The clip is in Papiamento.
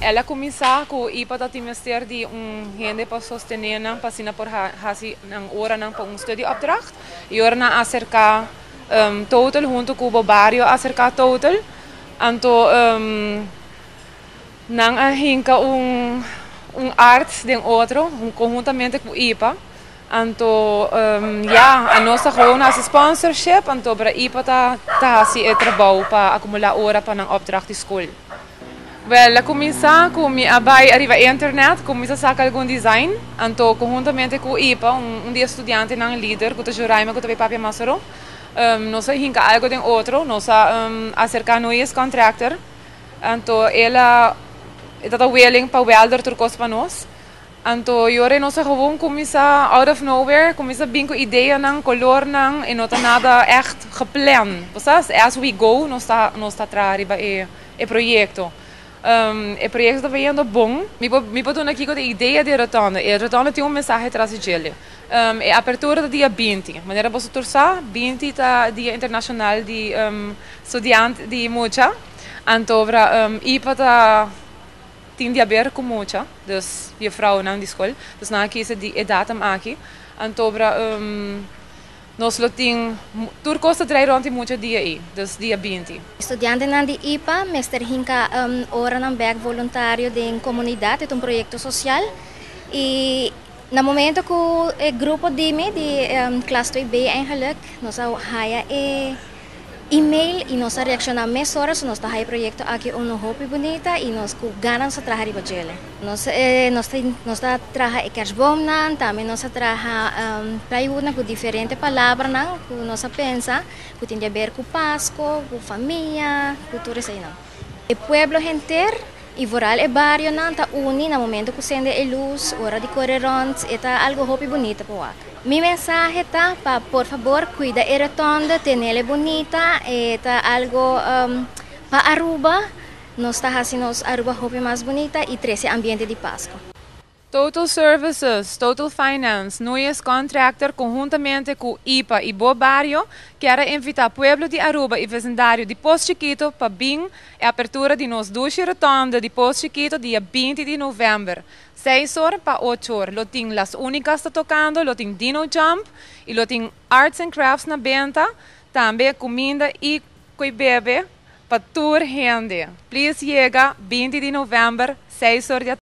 El a cuminsa cu IPA ta tin mester di un hende pa sostene nan pa asina por haci nan oranan pa un studieopdracht y ora nan acerca Total hunto cu Bo Bario a acerca Total, anto nan a hinca un art den otro conhuntamente cu IPA. Anto ya, anos ta gewoon haci sponsorship, anto pero IPA ta haci e trabou pa acumula ora pa nan opdracht di school. Wel, a cuminsa cu mi a bay ariba internet, cuminsa saca algun design, anto conhuntamente cu IPA, un di e studiantenan lider cu ta Juraima cu ta bay papia mas oro, nos a hinca algo den otro, nos a acerca Noyes Contractor, anto el a e ta willing pa welder tur cos pa nos. Anto yora nos a gewoon cuminsa out of nowhere, cuminsa bin cu ideanan, colornan, e no ta nada echt gepland. Bo sa, as we go nos ta traha riba e proyecto. E proyecto ta bayendo bon. Mi por duna kico e idea di rotonde. E rotonde tin un mensahe tras di dje. E apertura ta dia 20. Manera boso tur sa, 20 ta Dia Internacional di Studiante di Mucha. Anto IPA ta tin di haber cu mucha, dus juffrouwnan di school. Dus nan a kies di e datum aki. Anto nos lo tin tur cos ta draai rond di mucha dia ey, dus dia 20. Studiantenan di IPA, mester hinca oranan bek voluntario den comunidad, e un proyecto social. Y na momento cu e grupo di mi, di klas 2B eigenlijk, nos a haya e e-mail y nos a reacciona mesora, so nos ta haya e proyecto aki un hopi bunita y nos cu gana nos traha riba dje. Nos ta traha e kerstboomnan, tambe nos a traha plywood cu diferente palabranan cu nos a pensa, cu tin di haber cu Pasco, cu famia, cu tur esey nan. E pueblo henter y vooral e barionan ta uni na momento cu cende e luz, ora di core rond, e ta algo hopi bunita pa wak. Mi mensahe ta pa por fabor cuida e rotonde, tenele bunita, e ta algo pa Aruba, nos ta haciendo Aruba hopi mas bunita y trece ambiente di Pasco. Total Services, Total Finance, Nuyes Contractor, conhuntamente cu IPA y Bo Bario, kier invita pueblo di Aruba y vecindario di Pos Chiquito pa bin e apertura di nos dushi rotonde di Pos Chiquito dia 20 di november. 6 or pa 8 or. Lo tin Las Unicas ta tocando, lo tin Dino Jump y lo tin Arts and Crafts na benta, tambe cuminda y co'i bebe pa tur hende. Please yega 20 di november, 6 or di.